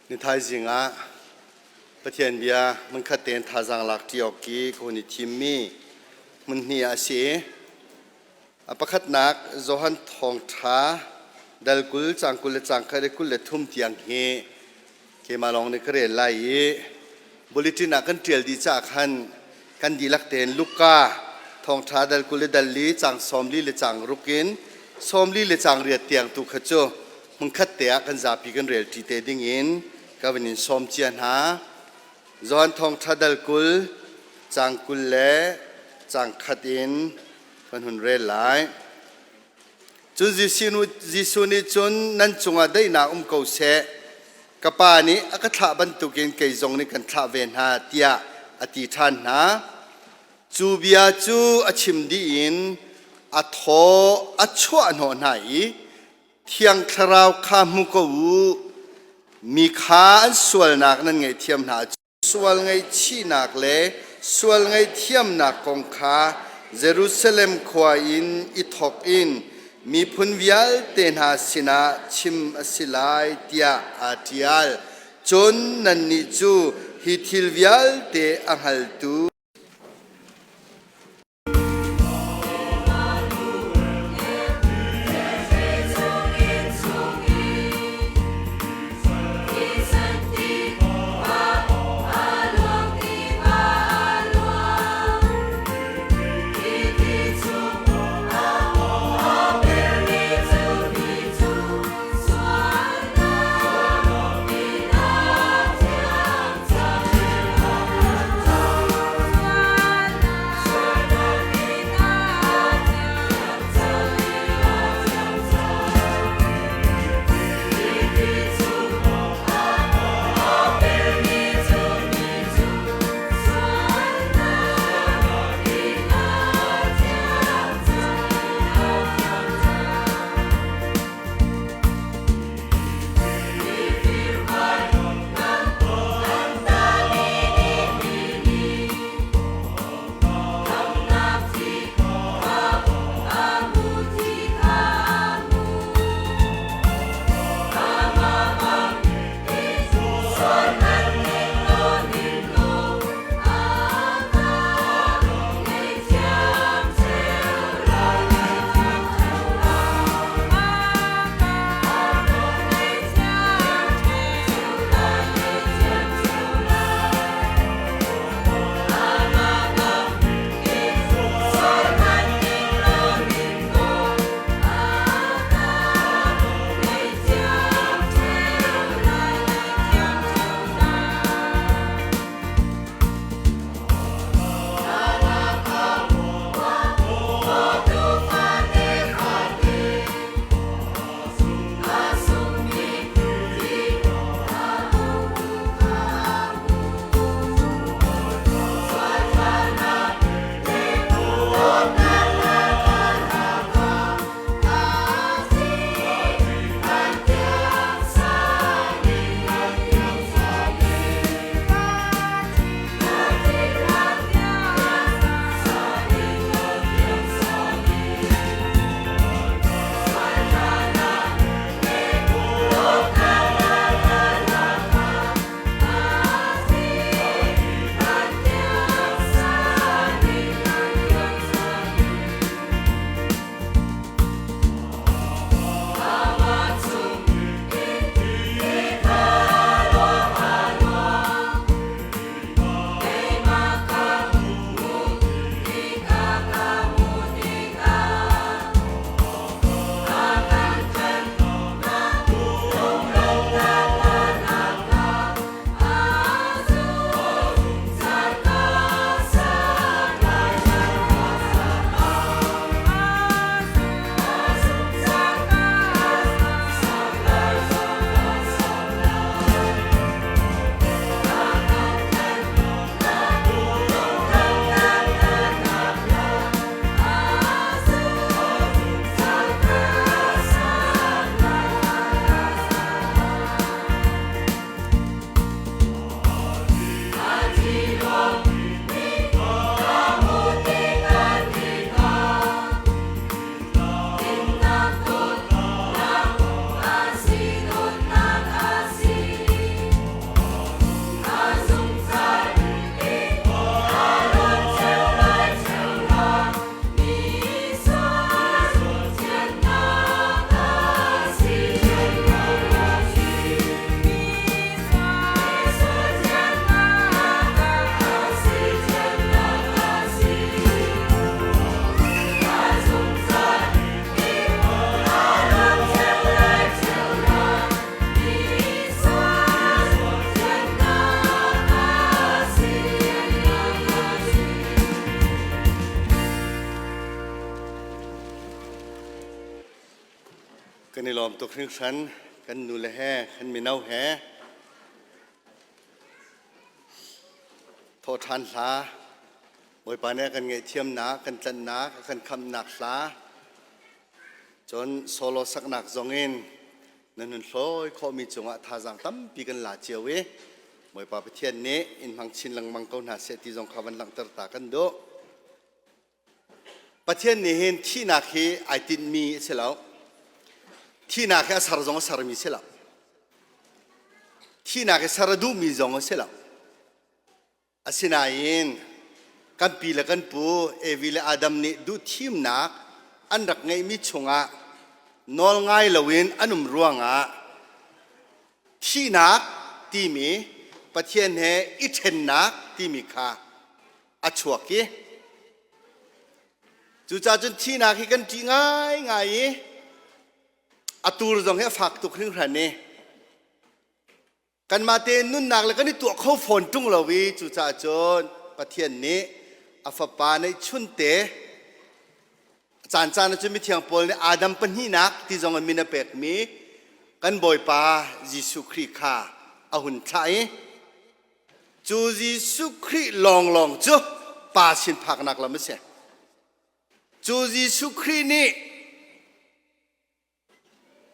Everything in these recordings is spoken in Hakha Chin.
Ni thaizing ah Pathian bia hmunkhat tein thazaang lak ṭi awk i ka hun i thimmi hmun hnih ah a si. A pakhatnak Johan Thawngṭha dal 20 caang 20 le caang khat le 23 tiang hi keimah lawng nih ka rel lai i bulletin ah kan ṭial dih caah khan kan dihlak tein Luka Thawngṭha dal 20 le dal li caang 40 le caang ruk in 40 le caang riat tiang tu kha cu hmunkhat te ah kan zapi kan rel ṭi te ding in ka van in sawm cia hna. Johan Thawngṭha dal 20 caang 20 le caang khat in kan hun rel lai. Cun Jesuh nih cun nan cungah daihnak um ko seh, ka Pa nih a ka thlah bantukin kei zong nih kan thlah ve hna tiah a ti ṭhan hna. Cu bia cu a chim dih in a thaw a chuah hnawh hna i Thiang Thlarau kha hmu ko u, mi kha an sualnak nan ngaihthiam hna Sual ngaihchihnak le sual ngaihthiamnak kong kha Jerusalem khua in i thawk in miphun vialte hna sinah chim a si lai tiah aa ṭial. Cun nannih cu hi thil vialte a hngaltu Kan i lawm tuk hringhran kan nule he kan mino he thawhṭhan hla Bawipa nih a kan ngaihthiamnak kan tlanhnak a kan khamhnak hla cun solo saknak zongin nan hun hlawi khawhmi cungah thazaang tampi kan la cio i Bawipa Pathian nih in hmang chin lengmang ko hna seh ti zong kha van langhter ta kan duh. Pathian nih hin thihnak hi ai tinhmi a si lo. Thihnak hi a ser zong a sermi a si lo. Thihnak hi ser a duhmi zong a si lo. Asinain kan pi le kan pu Evi le Adam nih duhthimnak an rak ngeihmi chungah nawl ngai loin an um ruangah thihnak timi Pathian he i ṭhennak timi kha a chuak i cucaah cun thihnak hi kan ṭih ngaingai i a tur zong hi a fak tuk hringhran i kanmah tein nunnak le kan i tuah kho fawn ṭung lo i cucaah cun Pathian nih a fapa neihchunte caan caan ah cun mithiang Paul nih Adam pahnihnak ti zong in min a pekmi kan Bawipa Jesuh Khrih kha a hun thlah i Cu Jesuh Khrih lawnglawng cu Pa sin phaknak lam a si. Cu Jesuh Khrih nih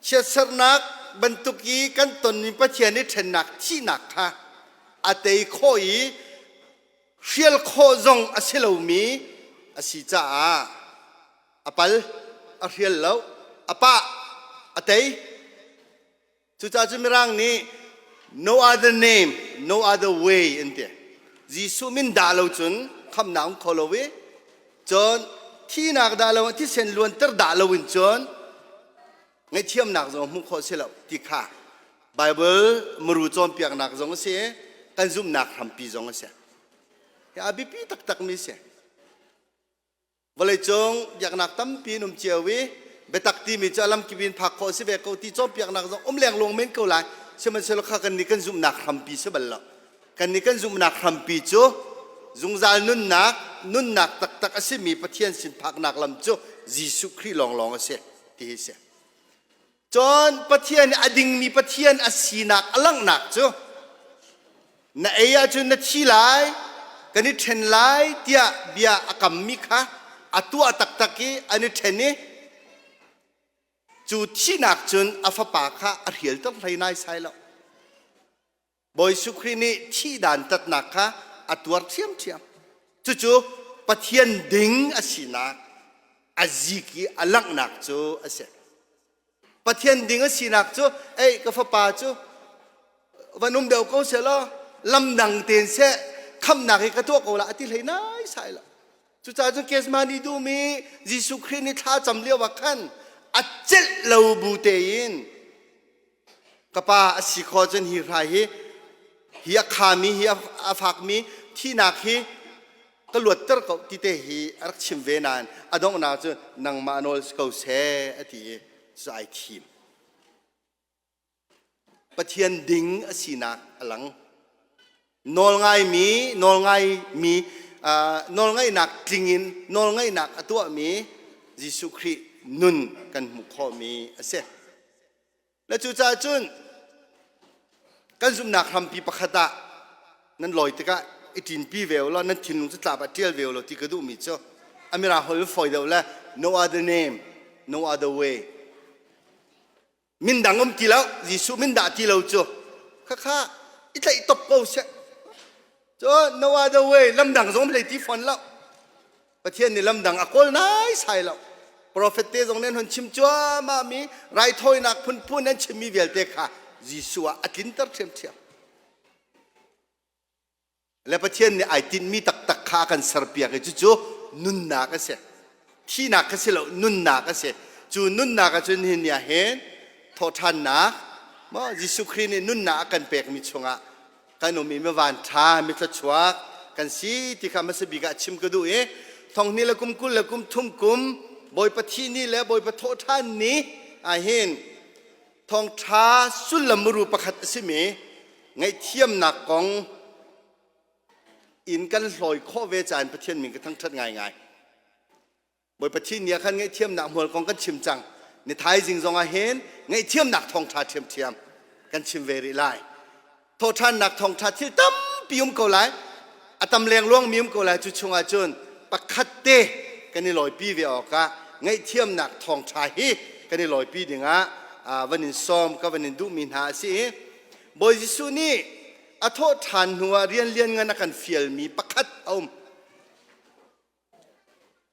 chiatserhnak bantuk i kan tonmi Pathian i ṭhennak thihnak kha a tei khawh i hrial khawh zong a si lomi a si caah a pal, a hrial lo, a pah, a tei. Cucaah cu Mirang nih no other name, no other way an ti. Jesuh min dah lo cun khamnak um kho lo i cun thihnak dah lo thisen luanter dah lo in cun ngaihthiamnak zong hmuh khawh si lo ti kha Bible muru cawnpiaknak zong a si i kan zumhnak hrampi zong a si. Hi a biapi taktakmi si. Vawleicung biaknak tampi in um cio i biatak timi cu a lamkip in phak khawh si ve ko ti cawnpiaknak zong um lengluang men ko lai. Sihmanhsehlaw kha kannih kan zumhnak hrampi si bal lo. Kannih kan zumhnak hrampi cu zungzal nunnak, nunnak taktak a simi Pathian sin phaknak lam cu Jesuh Khrih lawnglawng a si ti hi si. Cun Pathian a dingmi Pathian a sinak a langhnak cu na ei ahcun na thi lai, kan i ṭhen lai tiah bia a kammi kha a tuah taktak i an i ṭhen i cu thihnak cun a fapa kha a hrialter hlei naisai lo. Bawi Jesuh Khrih nih thih dantatnak kha a tuar ṭhiamṭhiam. Cucu Pathian ding a sinak a zik i a langhnak cu a si. Pathian ding a sinak cu ei ka fapa cu van um deuh ko seh law lam dang tein seh khamnak hi ka tuah ko la a ti hlei nai sai lo. Cucaah cun Kesmani dum i Jesuh Khrih nih thla cam lio ah khan a celh lo bu tein Ka pa a si khawh cun hi hrai hi hi a khami hi a fakmi thihnak hi ka luatter ko ti te hi a rak chim ve nain a donghnak cu nangmah nawl si ko seh a ti i cu ai thim. Pathian ding a sinak a lang. Nawlngaimi nawlngaimi nawlngaihnak tling in nawlngaihnak a tuahmi Jesuh Khrih nun kan hmuh khawhmi a si. Le cucaah cun kan zumhnak hrampi pakhat ah nan lawi tikah i ṭinpi ve u law nan thinlung cu tlap ah ṭial ve u law ti ka duhmi cu a mirang holh in fawi deuh le no other name, no other way. Min dang um ti lo, Jesuh min dah ti lo cu khakha i tlaih top ko seh. Cun no other way, lam dang zong hlei ti fawn lo. Pathian nih lamdang a kawl naisai lo. Profet te zong nih an hun chim cuahmah mi raithawinak phunphun an chimmi vialte kha Jesuh ah a tlinter ṭhiamṭhiam. Le Pathian nih ai tinhmi taktak kha a kan serpiak i cucu nunnak a si. Thihnak kha si lo, nunnak a si. Cu nunnak ahcun hin ni ah hin thawhṭhannak maw Jesuh Khrih nih nunnak a kan pekmi chungah kan um i mivan ṭha mithluachuak kan si ti kha hmasa bik ah chim ka duh i thonghnih le kum 20 le kum thum kum Bawipa thih ni le Bawipa thawhṭhan ni ahhin thawngṭha sullam muru pakhat a simi ngaihthiamnak kong in kan hlawi khawh ve caan Pathian min ka thangṭhat ngaingai. Bawipa thih ni ah khan ngaihthiamnak hmual kong kan chim cang. Ni thaizing zong ah hin ngaihthiamnak thawngṭha ṭhiamṭhiam kan chim ve rih lai. Thawhṭhannak thawngṭha thil tampi um ko lai. A tam lengluang mi um ko lai. Cu chungah cun pakhat te kan i lawipi ve awkah ngaihthiamnak thawngṭha hi kan i lawipi dingah van in sawm ka van in duhmi hna a si i Bawi Jesuh nih a thawhṭhan hnuah rian lianngan a kan fialmi pakhat a um.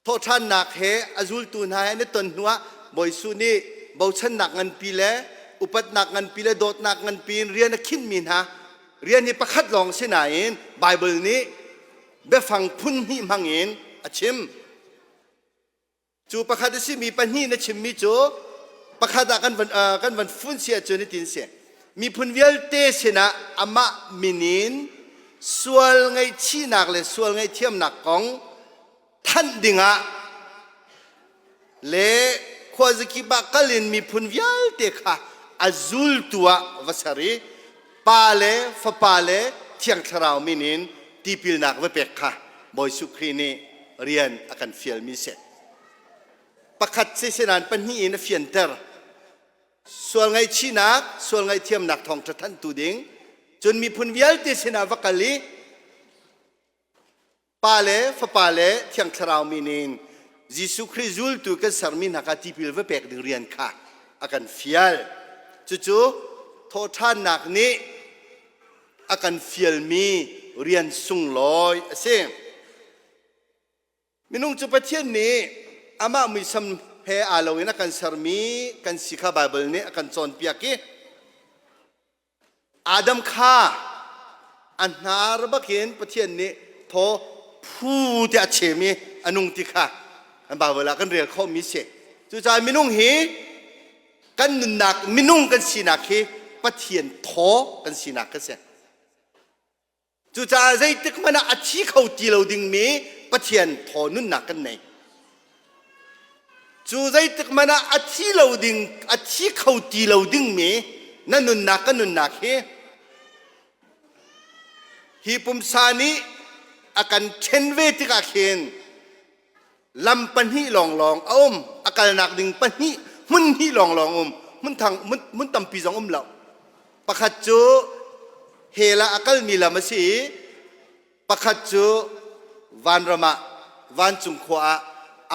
Thawhṭhannak he a zultu hna he an i ton hnuah Bawi Jesuh nih bochannak nganpi le upatnak nganpi le dawtnak nganpi in rian a khinhmi hna rian hi pakhat lawng si nain Baibal nih biafang phun hnih hmang in a chim. Cu pakhat a simi pahnih na chimmi cu pakhat ah kan van fun si ahcun hitin si. Miphun vialte sinah amah min in sual ngaihchihnak le sual ngaihthiamnak kong thanh dingah le khuazakip ah kal in miphun vialte kha a zultu ah va ser i Pa le Fapa le Thiang Thlarau min in tipilnak va pek kha Bawi Jesuh Khrih nih rian a kan fialmi si. Pakhat si sinan pahnih in a fianter. Sual ngaihchihnak, sual ngaihthiamnak thawngṭha thanhtu ding, cun miphun vialte sinah va kal i Pa le Fapa le Thiang Thlarau min in Jesuh Khrih zultu kan sermi hna kha tipil va pek ding rian kha a kan fial. Cucu thawhṭhannak nih a kan fialmi rian sunglawi a si. Minung cu Pathian nih amah muisam he aa lo in a kan sermi kan si kha Baibal nih a kan cawnpiak i Adam kha a hnar bakin Pathian nih thaw phu tiah a chem i a nung ti kha kan Baibal ah kan rel khawhmi si. Cucaah minung hi kan nunnak minung kan sinak hi Pathian thaw kan sinak kan si. Cucaah zeitik hmanh ah a thi kho ti lo dingmi Pathian thaw nunnak kan nei. Cu zeitik hmanh ah a thi lo ding a thi kho ti lo dingmi na nunnak ka nunnak hi hi pumsa nih a kan ṭhen ve tikah khin lam pahnih lawnglawng a um a kalnak ding pahnih hmun hnih lawnglawng um hmun thang hmun tampi zong um lo pakhat cu hell ah a kalmi lam a si i pakhat cu vanram ah vancung khua ah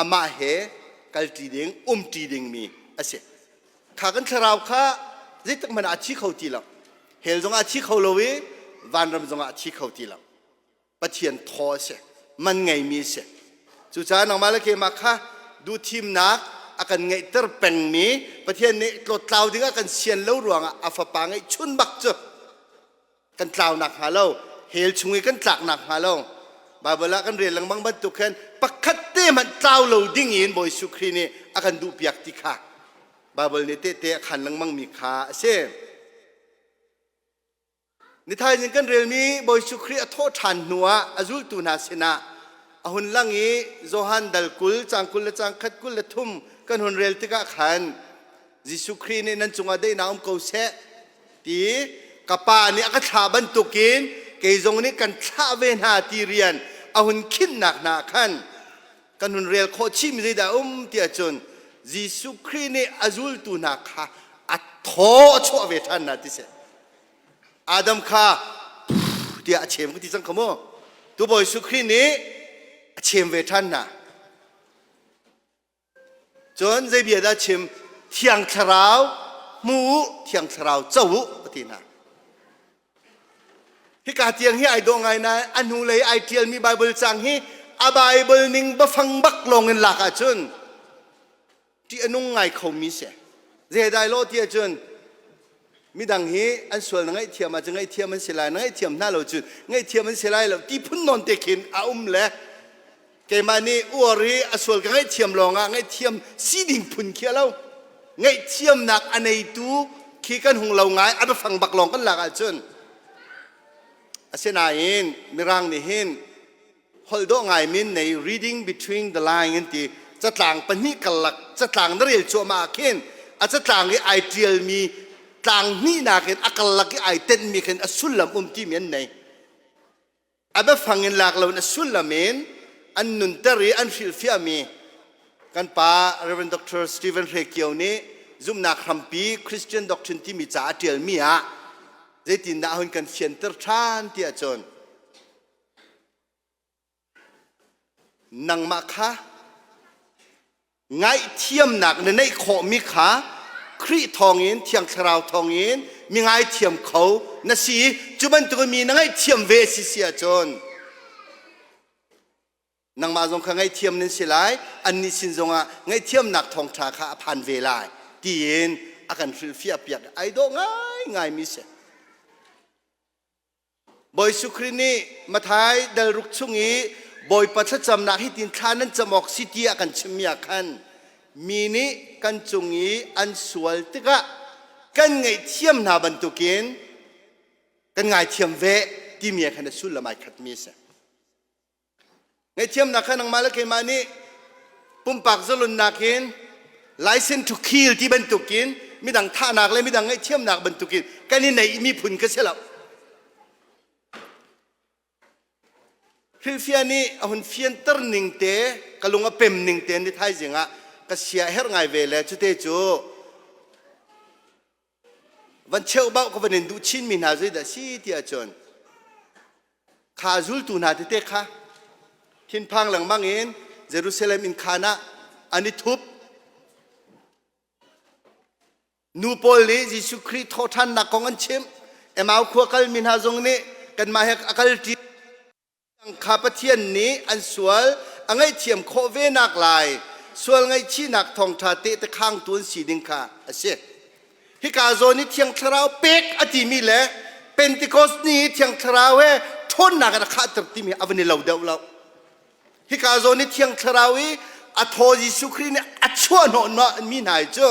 amah he kalṭi ding umṭi dingmi a si kha kan thlarau kha zeitik hmanh ah a thi kho ti lo hell zongah a thi kho lo i vanram zongah a thi kho ti lo Pathian thaw a si man ngeimi a si cucaah nangmah le keimah kha duhthimnak a kan ngeihter pengmi Pathian nih tlawttlau dingah kan sian lo ruangah a fapa ngeihchun bak cu kan tlaunak hnga lo hell chung i kan tlaknak hnga lo Baibal ah kan rel lengmang bantuk khan pakhat te hmanh tlau lo ding in Bawi Jesuh Khrih nih a kan duhpiak ti kha Baibal nih tehte a khan lengmang mi kha a si. Nithaizing kan relmi Bawi Jesuh Khrih a thawh ṭhan hnuah a zultu hna sinah a hun lang i Johan dal 20 caang 20 le caang khat 23 kan hun rel tikah khan Jesuh Khrih nih nan cungah daihnak um ko seh ti ka Pa nih a ka thlah bantukin kei zong nih kan thlah ve hna ti rian a hun khinhnak hna khan kan hun rel khawh chihmi zeidah a um ti ahcun Jesuh Khrih nih a zultu hna kha a thaw a chuah ve ṭhan hna ti si. Adam kha tiah a chem ka ti cang kha mu. Tu Bawi Jesuh Khrih nih a chem ve ṭhan hna. Cun zei bia dah chim? Thiang Thlarau hmu u, Thiang Thlarau co u, a ti hna. Hika tiang hi ai dawh ngai nain a hnulei ai ṭialmi Baibal cang hi a Baibal ning bafang bak lawng in lak ahcun ṭih a nung ngai khomi si. Zeidai law ti ahcun midang hi an sual na ngaihthiam ahcun ngaihthiam an si lai, na ngaihthiam hna lo cun ngaihthiam an si lai lo ti phun nawn te khin a um le keimah nih uar i a sual ka ngaihthiam lawngah ngaihthiam si ding phun khi a lo. Ngaihthiamnak a neitu khi kan hung lo ngai a biafang bak lawng kan lak ahcun asinain mirang nih hin holh dawh ngai min nei reading between the line an ti catlang pahnih karlak catlang na rel cuahmah ah khin a catlang i ai ṭialmi tlang hnihnak in a karlak i ai tenhmi khin a sullam um timi an nei a biafang in lak loin a sullam in an nunter i an hrilhfiahmi. Kan pa Reverend Dr. Stephen Hre Kio nih zumhnak hrampi Christian Doctrine timi ca a ṭialmi ah zeitindah a hun kan fianter ṭhan ti ahcun nangmah kha ngaihthiamnak na neih khawhmi kha Khrih thawngin Thiang Thlarau thawngin mi ngaithiam kho na si i cu bantuk mi na ngaihthiam ve si si ahcun nangmah zong kha ngaihthiam nan si lai, annih sin zongah ngaihthiamnak thawngṭha kha a phan ve lai tiin a kan hrilhfiah piak. Ai dawh ngaingaimi si. Bawi Jesuh Khrih nih Matthai dal ruk chung i Bawipa thlacamnak hi tin thla nan cam awk si ti a kan chimmi ah khan mi nih kan cung i an sual tikah kan ngaihthiam hna bantukin kan ngaithiam ve timi ah khan a sullam ai khatmi a si. Ngaihthiamnak kha nangmah le keimah nih pumpak zalonnak in license to kill ti bantukin midang thahnak le midang ngaihthiamnak bantukin kan i neihmi phun ka si lo. Hrilhfiah nih a hun fianter ning te ka lung a pem ning te ni thaizing ah ka sia herh ngai ve le cute cu van cheubauh ka van in duh chinmi hna zeidah si ti ahcun kha zultu hna tete kha thinphang lengmang in Jerusalem inn khaan ah an i thup. Nu pawl nih Jesuh Khrih thawhṭhannak kong an chimh. Emau khua kalmi hna zong nih kanmah he a kalṭi kha Pathian nih an sual a ngaihthiam khawh ve nak lai sual ngaihchihnak thawngṭha tehte khangtu an si ding kha a si. Hika zawn i Thiang Thlarau pek a timi le Pentecost ni i Thiang Thlarau he ṭhawnnak in a khahter timi a van i lo deuh lo. Hika zawn i Thiang Thlarau i a thaw Jesuh Khrih nih a chuahhnawh mi hna hi cu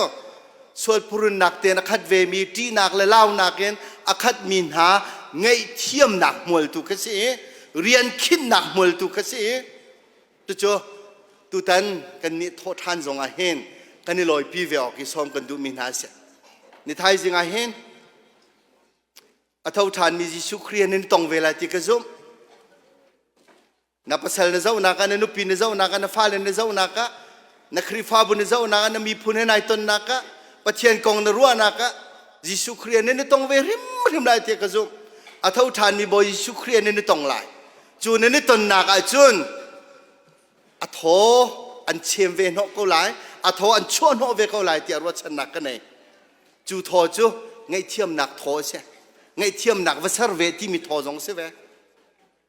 sual purunnak tein a khat vemi ṭihnak le launak in a khatmi hna ngaihthiamnak hmualtu kha si i rian khinhnak hmualtu kha si i cucu tutan kannih thawhṭhan zong ah hin kan i lawipi ve awk i sawm kan duhmi hna a si. Ni thaizing ah hin a tho ṭhanmi Jesuh Khrih in tong ve lai ti ka zumh. Na pasal na zohnak ah, na nupi na zohnak ah, na fale na zohnak ah, na Khrihfabu na zohnak ah, na miphun he nai tonnak ah, Pathian kong na ruahnak ah Jesuh Khrih in na tong ve hrimhrim lai tiah ka zumh. A tho ṭhanmi Bawi Jesuh Khrih in na tong lai. Cu na ni tonnak ah cun a thaw an chem ve hnawh ko lai, a thaw an chuah hnawh ve ko lai tiah ruahchannak ka nei. Cu thaw cu ngaihthiamnak thaw a si. Ngaihthiamnak va ser ve timi thaw zong si ve.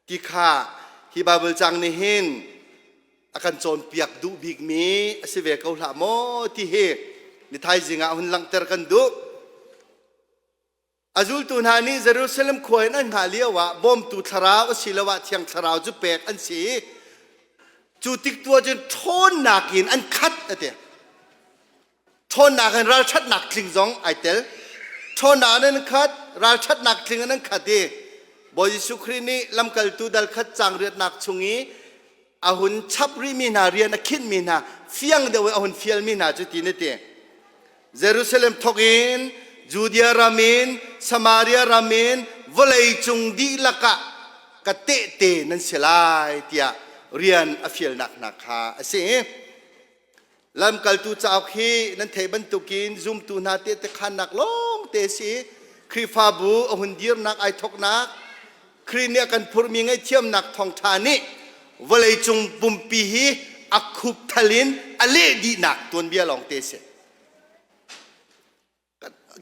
Ti kha hi Baibal cang nih hin a kan cawnpiak duh bikmi a si ve ko hlah maw ti hi ni thaizing ah hun langhter kan duh. A zultu hna nih Jerusalem khua in an hngah lio ah bawmtu thlarau asiloah thiang thlarau cu pek an si i cu tik tu ah cun ṭhawnnak in an khat a ti. Ṭhawnnak in ralṭhatnak tling zong ai tel. Ṭhawnnak in an khat, ralṭhatnak tling in an khat i Bawi Jesuh Khrih nih lamkaltu dal khat caang riatnak chung i a hun chap rihmi hna rian a khinhmi hna fiang deuh in a hun fialmi hna cu ti na ti. Jerusalem thawk in Judea ram in Samaria ram in vawlei cung dihlak ah ka tehte nan si lai tiah rian a fialnak hna kha a si. Lamkaltu cauk hi nan theih bantukin zumtu hna tehte khaannak lawng te a si. Khrihfabu a hun dirnak ai thawknak, Khrih nih a kan phurhmi ngaihthiamnak thawngṭha nih vawleicung pumpi hi a khupthal in a leh dihnak tuanbia lawng te a si.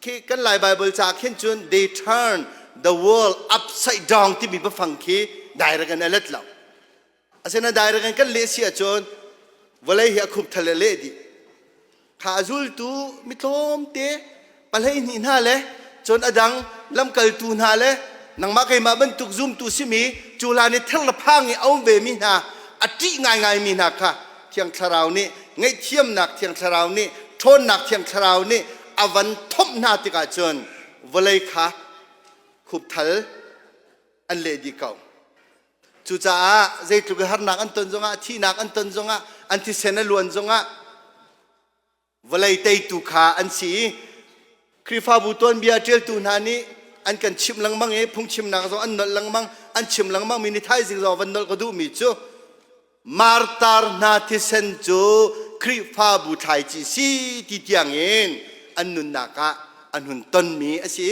Khi kan Lai Bible ca khin cun they turn the world upside down timi biafang khi direct in a let lo. Asinain direct in kan leh si ahcun vawlei hi a khupthal le leh dih. Kha a zultu mi tlawmte pahlei hnih hna le cun a dang lamkaltu hna le nangmah keimah bantuk zumtu simi cu hlan i ther le phang i a um vemi hna a ṭih ngaingaimi hna kha Thiang Thlarau nih ngaihthiamnak Thiang Thlarau nih ṭhawnnak Thiang Thlarau nih a van thomh hna tikah cun vawlei kha khupthal an leh dih ko. Cucaah zeitluk i harnak an ton zongah, thihnak an ton zongah, an thisen a luan zongah vawlei teitu kha an si i Khrihfabu tuanbia ṭialtu hna nih an kan chimh lengmang i phungchimnak zong an nolh lengmang, an chim lengmang mi ni thaizing zong van nolh ka duhmi cu martar hna thisen cu Khrihfabu thlaici si ti tiangin an nunnak ah an hun tonmi a si.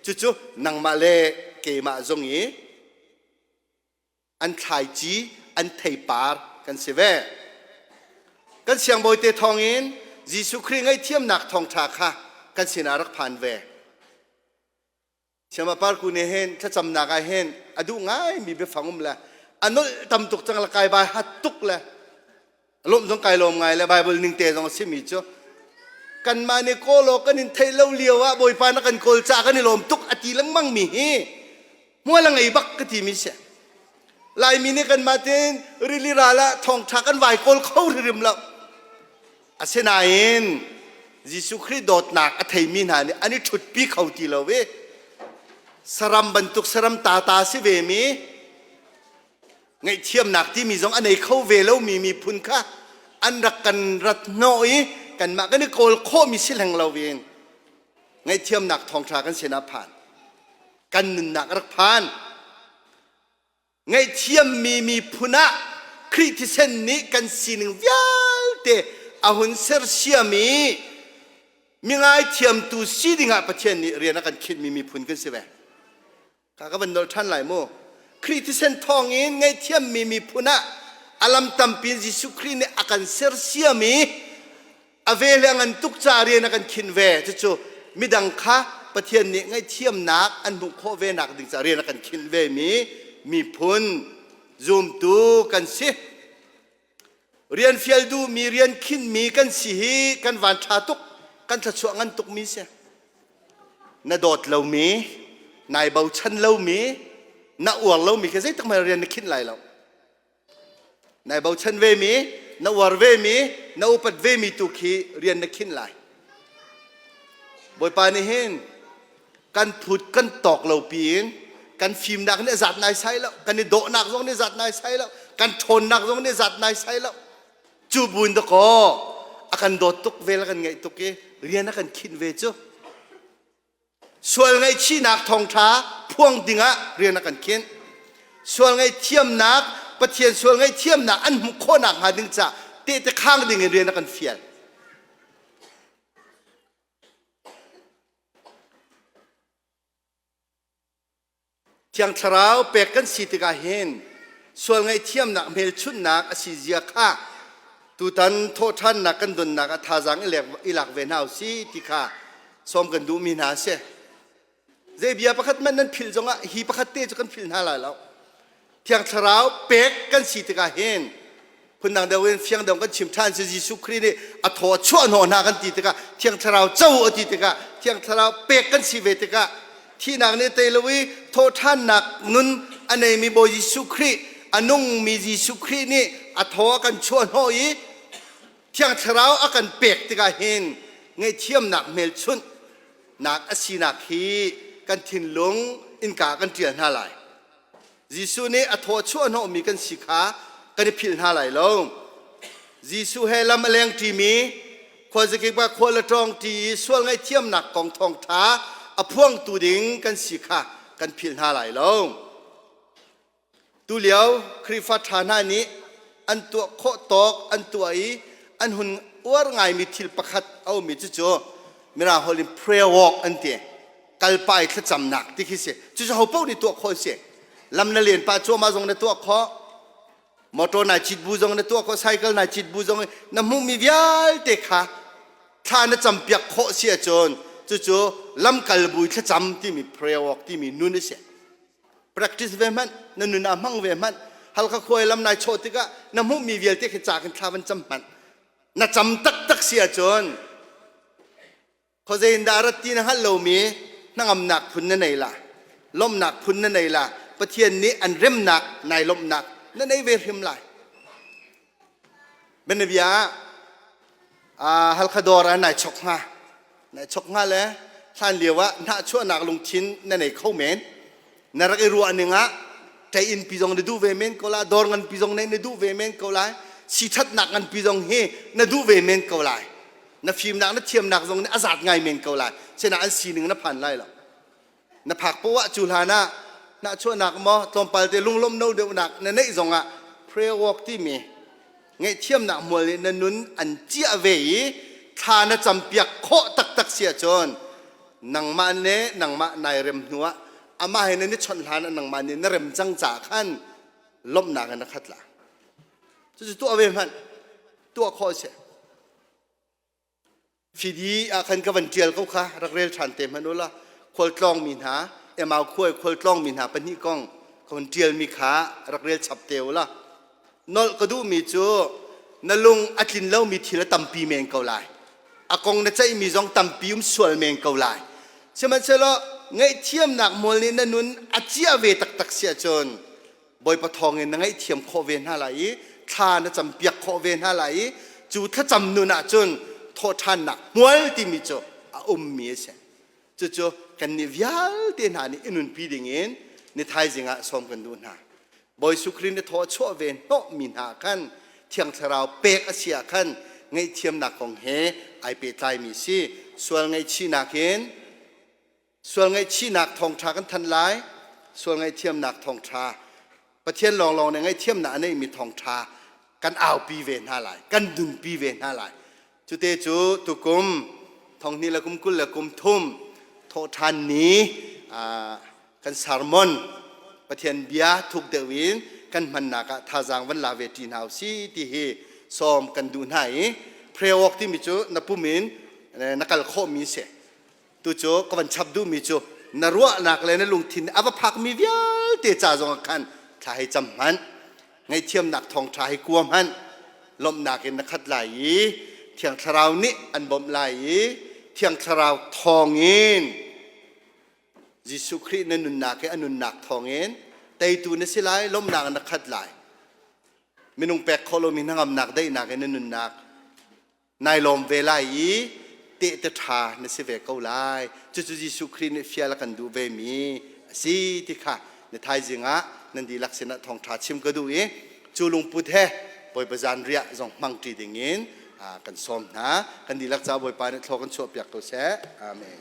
Cucu nangmah le keimah zong i an thlaici, an theipar kan si ve. Kan siangbawi te thawngin Jesuh Khrih ngaihthiamnak thawngṭha kha kan sinah rak phan ve. Siama parku nih hin thlacamnak ah hin a duh ngaimi biafang um le a nolh tam tuk cang le kai bai hat tuk le lawm zong kai lawm ngai le Bible ning te zong a simi cu kanmah nih kawl aw kan in theih lo lio ah Bawipa na kan kawl ca kan i lawm tuk a ti lengmang mi hi hmual a ngei bak ka ti mi si. Laimi nih kanmah tein rili ral ah thawngṭha kan vai kawl kho hrimhrim lo. Asinain Jesuh Khrih dawtnak a theimi hna nih an i ṭhutpi kho ti lo i saram bantuk saram tata si ve mi ngaihthiamnak timi zong a nei kho ve lomi miphun kha an rak kan rat hnawh i kanmah kan i kawl khawhmi si hleng lo in ngaihthiamnak thawngṭha kan sinah phan kan nunnak a rak phan. Ngaihthiammi miphun ah Khrih thisen nih kan sining vialte a hun sersiam i mi ngaithiamtu si dingah Pathian nih rian a kan khinhmi miphun kan si ve. Ka ka van nolh ṭhan lai mu. Khrih thisen thawngin ngaihthiammi miphun ah a lam tampi in Jesuh Khrih nih a kan sersiam i a ve le a ngan tuk ca rian a kan khinh ve. Cucu midang kha Pathian nih ngaihthiamnak an hmuh khawh ve nak ding ca rian a kan khinh ve mi miphun zumtu kan si. Rian fial duhmi, rian khinhmi kan si hi kan van ṭha tuk, kan thluachuah ngan tukmi si. Na dawt lomi, nai bochan lomi, na uar lomi khi zeitik hmanh rian na khinh lai lo. Nai bochan vemi, na uar vemi, na upat vemi tu khi rian na khinh lai. Bawipa nih hin kan phut kan tawk lo piin kan fimnak nih zat nai sai lo, kan i dawhnak zong nih zat nai sai lo, kan ṭhawnnak zong nih zat nai sai lo. Cu buin dakaw a kan dawt tuk vel a kan ngaih tuk i rian a kan khinh ve cu. Sual ngaihchihnak thawngṭha phuang dingah rian a kan khinh. Sual ngaihthiamnak, Pathian sual ngaihthiamnak an hmuh khawhnak hnga ding caah tehte khang dingin rian a kan fial. Thiang Thlarau pek kan si tikah hin sual ngaihthiamnak hmelchunhnak a si zia kha tutan thawhṭhannak kan donnak ah thazaang i lak ve hna u si ti kha sawm kan duhmi hna a si. Zei bia pakhat hmanh nan philh zongah hi pakhat te cu kan philh hna lai lo. Thiang Thlarau pek kan si tikah hin phundang deuh in fiang deuh kan chim ṭhan si Jesuh Khrih nih a thaw a chuah hnawh hna kan ti tikah Thiang Thlarau co a ti tikah Thiang Thlarau pek kan si ve tikah thihnak nih tei lo i thawhṭhannak nun a neimi Bawi Jesuh Khrih a nungmi Jesuh Khrih nih a thaw a kan chuah hnawh i Thiang Thlarau a kan pek tikah hin ngaihthiamnak hmelchunh nak a sinak hi kan thinlung innka kan ṭial hna lai. Jesuh nih a thaw chuah hnawhmi kan si kha kan i philh hna lai lo. Jesuh he lam a lengṭimi khuazakip ah khual a ṭawngṭi i sual ngaihthiamnak kong thawngṭha a phuangtu ding kan si kha kan philh hna lai lo. Tulio Khrihfa ṭha hna nih an tuah khawh tawk an tuah i an hun uar ngaimi thil pakhat a ummi cucu Mirang holh in prayer walk an ti. Kalpa i thlacamnak ti khi si. Cucu ho paoh nih tuah khawh a si. Lam na len pah cuahmah zong na tuah khawh. Motor nai cit bu zong na tuah khawh, cycle nai cit bu zong na hmuhmi vialte kha thla na campiak khawh si ahcun cucu lamkal bu i thlacam timi prayer walk timi nun a si. Practice ve hmanh, na nun ah hmang ve hmanh. Halkha khuai lam nai chawh tikah na hmuhmi vialte khi ca khin thla van cam hmanh. Na cam taktak si ahcun khuazei in dah rat ti na hngalh lomi hnangamnak phun na nei la, lawmhnak phun na nei la, Pathian nih an remnak nai lawmhnak na nei ve hrim lai. Bianabia ah Halkha dawr ah nai chok hnga. Nai chok hnga le hlan lio ah hnahchuahnak lungthin na nei kho men. Na rak i ruah ning ah ṭei pi zong na duh ve men ko lai, dawr ngan pi zong na duh ve men ko lai, si ṭhatnak ngan pi zong hi na duh ve men ko lai. Na fimnak na thiamnak zong nih a zat ngai men ko lai. Sinain an sining na phan lai lo. Na phak poah cu hlan ah hnahchuahnak maw tlawmpal te lunglawm no deuhnak na neih zongah prayer walk timi. Ngaihthiamnak hmual nih na nun an ciah ve i thla na campiak khawh taktak si ahcun nangmah le nangmah nai rem hnuah amah he nan i chawnh hlan ah nangmah nih na rem cang caah khan lawmhnak in na khat la. Cucu tuah ve hmanh. Tuah khawh a si. Fidi ah khan ka van ṭial ko kha rak rel ṭhan te hmanh u law khualtlawngmi hna Emau khua i khualtlawngmi hna pahnih kong ka van ṭialmi kha rak rel chap te u law nolh ka duhmi cu na lung a tlin lomi thil a tampi men ko lai, a kong na ceihmi zong tampi um sual men ko lai, sihmanhsehlaw ngaihthiamnak hmual nih na nun a ciah ve taktak si ahcun Bawipa thawngin na ngaihthiam khawh ve hna lai i thla na campiak khawh ve hna lai i cu thlacam nun ahcun thawhṭhannak hmual timi cu a ummi a si. Cucu kannih vialte hna nih i nunpi dingin ni thaizing ah sawm kan duh hna. Bawi Jesuh Khrih nih thaw a chuah ve hnawhmi hna khan Thiang Thlarau pek a si ah khan ngaihthiamnak kong he ai pehtlaimi si. Sual ngaihchihnak in Sual ngaihchihnak thawngṭha kan thanh lai. Sual ngaihthiamnak thawngṭha. Pathian lawnglawng nih ngaihthiamnak a neihmi thawngṭha kan aupi ve hna lai. Kan nunpi ve hna lai. Cute cu tukum thonghnih le kum 23 thawhṭhan ni kan sermon Pathian bia thuk deuh in kan hmannak ah thazaang van la ve ṭi hna usih ti hi sawm kan duh hna i prayer walk timi cu na pum in na kal khawhmi si. Tu cu ka van chap duhmi cu na ruahnak le na lungthin a va phakmi vialte ca zong ah khan thla hei cam hmanh, ngaihthiamnak thawngṭha hei kua hmanh, lawmhnak in na khat lai i Thiang Thlarau nih an bawmh lai i Thiang Thlarau thawngin Jesuh Khrih na nunnak i a nunnak thawngin teitu na si lai, lawmhnak in na khat lai. Minung pek khawh lomi hnangamnak daihnak in na nunnak nai lawm ve lai i tehte ṭha na si ve ko lai. Cucu Jesuh Khrih nih fial a kan duh vemi a si ti kha na thaizing ah nan dihlak sinah thawngṭha chim ka duh i cu lungput he Bawipa zanriah zong hmang ṭi dingin kan sawm hna. Kan dihlak caah Bawipa nih thlaw kan chuahpiak ko seh. Amen.